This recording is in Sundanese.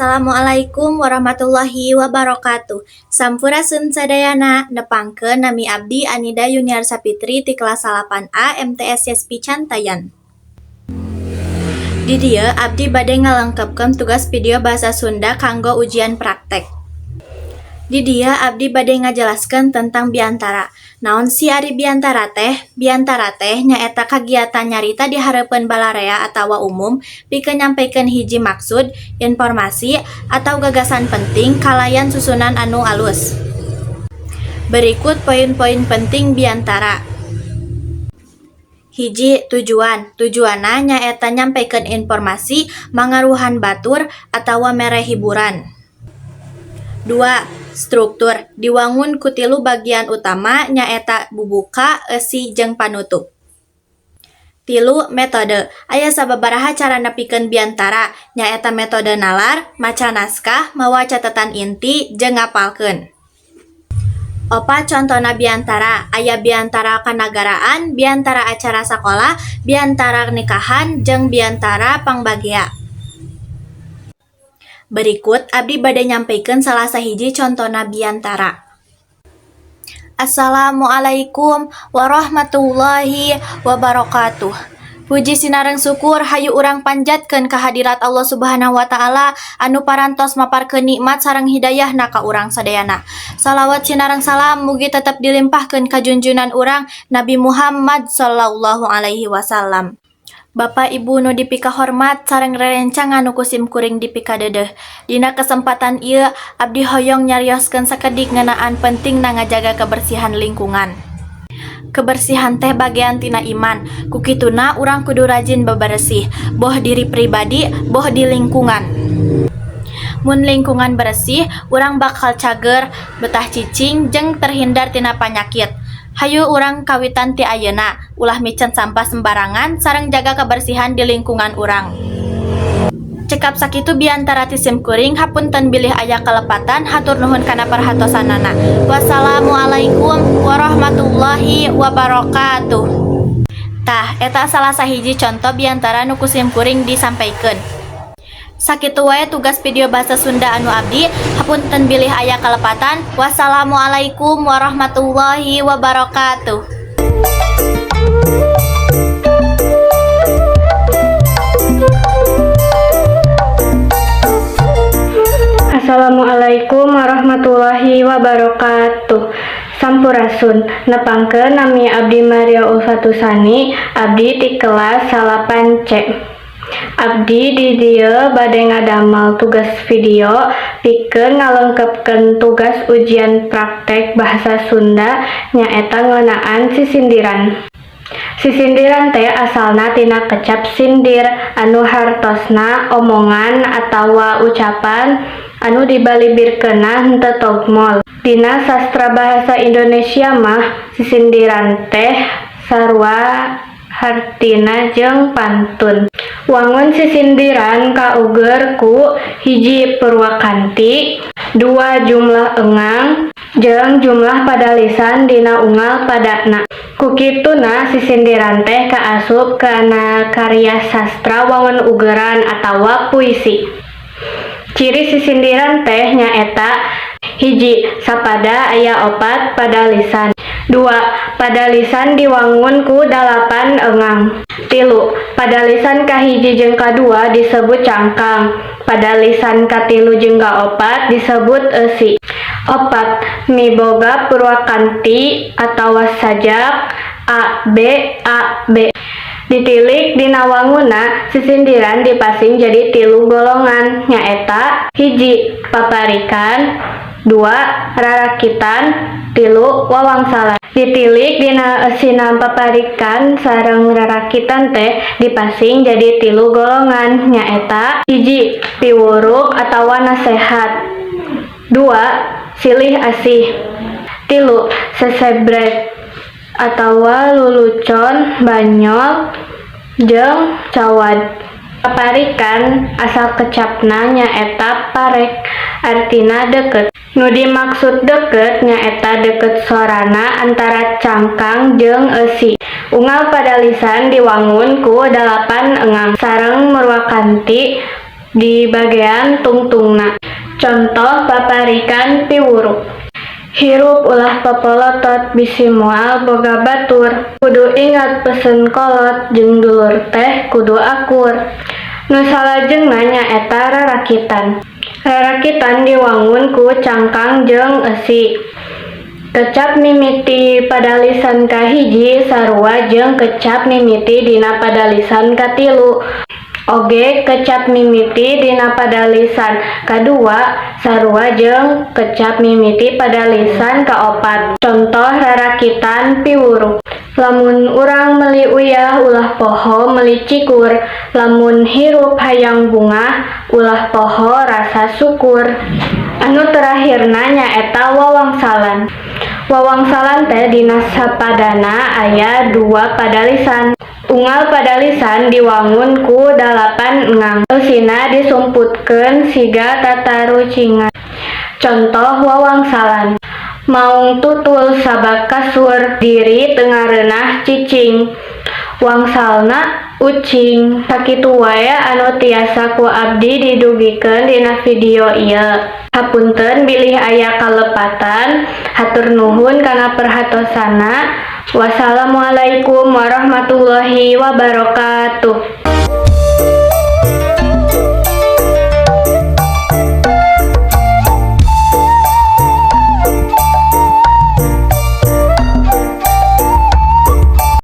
Assalamualaikum warahmatullahi wabarakatuh. Sampurasun sadayana, nepangkeun nami abdi Anida Yuniar Sapitri ti kelas 8A MTS Yespi Cantayan. Di dieu abdi bade ngalengkepkeun tugas video bahasa Sunda kanggo ujian praktek. Di dieu abdi bade ngajelaskeun tentang biantara. Naon sih ari biantara teh? Biantara teh nyaeta kagiatan nyarita di hareupeun balarea atawa umum pikeun nyampaikan hiji maksud, informasi, atau gagasan penting kalayan susunan anu alus. Berikut poin-poin penting biantara. Hiji, tujuan. Tujuanna nyaeta nyampaikan informasi, mangaruhan batur, atawa mere hiburan. Dua, struktur. Diwangun ku tilu bagian utama, nyaeta bubuka, eusi, jeung panutup. Tilu, metode. Aya sababaraha cara nepikeun biantara, nyaeta metode nalar, maca naskah, mawa catetan inti, jeung ngapalkeun. Opat, contona biantara. Aya biantara kanagaraan, biantara acara sakola, biantara nikahan, jeung biantara pangbagea. Berikut abdi bade nyampaikan salah sahiji contona biantara. Assalamualaikum warahmatullahi wabarakatuh. Puji sinareng syukur hayu urang panjatkeun kehadirat Allah Subhanahu wa Ta'ala anu parantos maparkeun nikmat sareng hidayahna ka urang sadayana. Salawat sinareng salam mugi tetep dilimpahkeun ka junjunan urang, Nabi Muhammad sallallahu alaihi wasallam. Bapak Ibu nu dipikahormat sareng rerencangan nu ku simkuring dipikadeudeuh. Dina kesempatan ieu abdi hoyong nyarioskeun sakedik ngeunaan pentingna ngajaga kebersihan lingkungan. Kebersihan teh bagian tina iman. Ku kituna urang kudu rajin beberesih, boh diri pribadi, boh di lingkungan. Mun lingkungan beresih, urang bakal cager, betah cicing, jeung terhindar tina panyakit. Hayu urang kawitan ti ayeuna, ulah miceun sampah sembarangan sareng jaga kebersihan di lingkungan urang. Cekap sakitu biantara ti simkuring, hapunten bilih aya kalepatan, hatur nuhun kana perhatosanana. Wassalamualaikum warahmatullahi wabarakatuh. Tah, eta salah sahiji conto biantara nu ku simkuring disampaikeun. Sakitu wae tugas video bahasa Sunda anu abdi, hapunten bilih aya kalepatan. Wassalamualaikum warahmatullahi wabarakatuh. Assalamualaikum warahmatullahi wabarakatuh. Sampurasun, nepangkeun nami abdi Maria Ulfatusani, abdi ti kelas 8C. Abdi di dieu bade ngadamel tugas video pikeun ngalengkepkeun tugas ujian praktek bahasa Sunda, nyaeta ngeunaan sisindiran. Sisindiran teh asalna tina kecap sindir, anu hartosna omongan atawa ucapan anu dibalibirkeunna henteu togmol. Dina sastra bahasa Indonesia mah sisindiran teh sarua hartina jeung pantun. Wangun sisindiran kauger ku: hiji, purwakanti, dua, jumlah engang, jeung jumlah padalisan dina unggal padana. Ku kituna sisindiran teh kaasup kana karya sastra wangun ugeran atawa puisi. Ciri sisindiran teh nyaeta: hiji, sapada aya opat padalisan. Dua, padalisan diwangun ku dalapan engang. Tilu, padalisan kahiji jeung kadua disebut cangkang, padalisan katilu jeung kaopat disebut eusi. Opat, miboga purwakanti atawa sajak A B A B. Ditilik dina wangunna, sisindiran dipasing jadi tilu golongan, nyaeta: hiji, paparikan, dua, rarakitan, tilu, wawangsalan. Ditilik dina eusina paparikan sareng rarakitan teh dipasing jadi tilu golongan, nyaeta: hiji, piwuruk atawa nasehat, dua, silih asih, tilu, sesebrek atawa lulucon banyol jeung cawat. Paparikan asal kecapna nyaeta parek, artina deukeut. Nu dimaksud deukeut nyaeta deukeut sorana antara cangkang jeung eusi. Unggal padalisan diwangun ku dalapan engang sareng murwakanti. Di bagean tungtungna. Contoh paparikan piwuruk. Hirup ulah popolotot, bisi moal boga batur. Kudu ingat pesen kolot, jeung dulur teh kudu akur. Nu salajengna nyaeta rarakitan. Rarakitan diwangun ku cangkang jeung eusi. Kecap mimiti padalisan kahiji sarua jeung kecap mimiti dina padalisan katilu. Oge kecap mimiti dina padalisan kadua sarua jeung kecap mimiti padalisan kaopat. Contoh rarakitan piwuruk. Lamun urang meuli uyah, ulah poho meuli cikur. Lamun hirup hayang bungah, ulah poho rasa syukur. Anu terakhirna nyaeta wawangsalan. Wawangsalan teh dina sapadana aya dua padalisan. Unggal padalisan diwangun ku dalapan engang. Eusina disumputkeun siga tatarucingan. Contoh wawangsalan. Maung tutul sabab kasur, diri teu ngareunah cicing. Wangsalna ucing. Sakitu wae anu tiasa ku abdi didugikeun dina video ieu. Hapunten bilih aya kalepatan. Hatur nuhun kana perhatosanna. Wassalamualaikum warahmatullahi wabarakatuh.